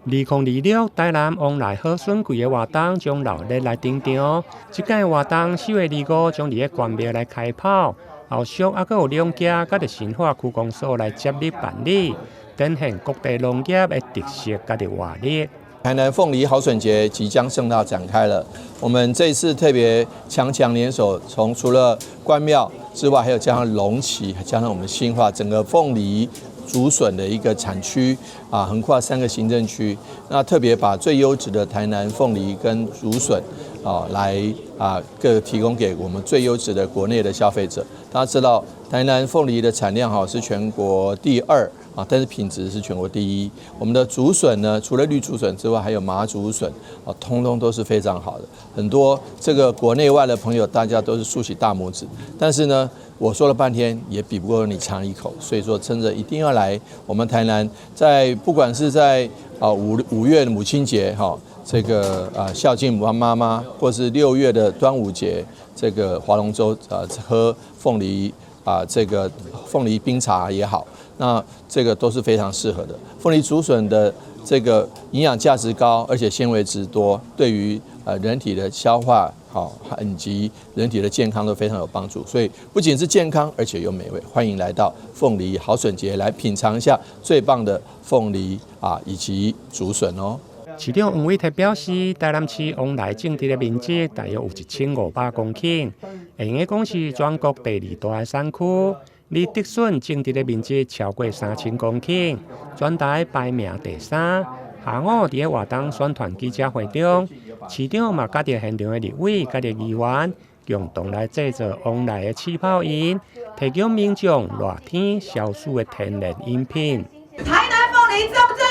2026台南旺來好筍季的活動將熱鬧來登場。這屆活動4月25將佇個關廟來開跑，後續猶閣有兩家佮著新化區公所來接力辦理，展現各地農業的特色佮著活力。台南鳳梨好筍節即將盛大展開了，我們這次特別強強聯手，從除了關廟之外，還有加上龍崎，加上我們新化整個鳳梨竹筍的一個產區啊，橫跨三個行政區，那特別把最優質的台南鳳梨跟竹筍啊，來啊各提供給我們最優質的國內的消費者。大家知道，台南鳳梨的產量哈是全國第二啊，但是品質是全國第一。我們的竹筍呢，除了綠竹筍之外，還有麻竹筍啊，通通都是非常好的。很多這個國內外的朋友，大家都是豎起大拇指。但是呢，我說了半天也比不過你嘗一口，所以說真的一定要來我們台南，在不管是在啊5月的母親節哈，這個啊孝敬媽媽，或是6月的端午節，這個划龍舟啊喝鳳梨啊這個鳳梨冰茶也好，那這個都是非常適合的。鳳梨竹筍的這個營養價值高，而且纖維質多，對於人體的消化好以及人體的健康都非常有幫助。所以不僅是健康，而且又美味。歡迎來到鳳梨好筍節來品嘗一下最棒的鳳梨啊以及竹筍哦。市長黃偉哲表示，台南市旺來種植的面積大約有1500公頃，會用得講是全國第二大的產區。而竹筍種植的面積超過3000公頃，全台排名第三。下午佇個活動宣傳記者會中，市長嘛佮著現場的立委、佮著議員，共同來製作旺來的氣泡飲，提供民眾熱天消暑的天然飲品。台南鳳梨讚不讚？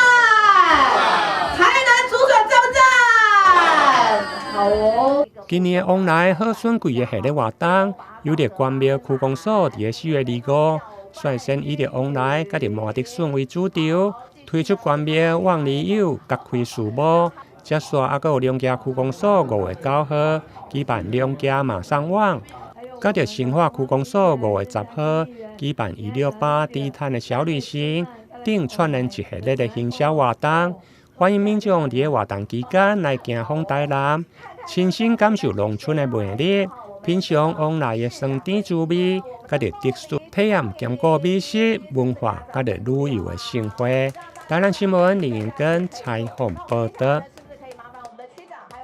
台南竹筍讚不讚？好哦。今年的旺來好筍季的系列活動，由著關廟區公所佇個4月25，率先以著旺來佮著麻竹筍為主軸，推出關廟旺里友各開序幕，接續猶閣有龍崎區公所5月9號舉辦龍崎馬上旺，佮著新化區公所5月10號舉辦168低碳的小旅行等串聯一系列的行銷活動，歡迎民眾佇個活動期間來行訪台南，親身感受農村的魅力，品嘗旺來的酸甜滋味，佮著竹筍體驗兼顧美食文化佮著旅遊的盛會。台南新聞林英根採訪報導。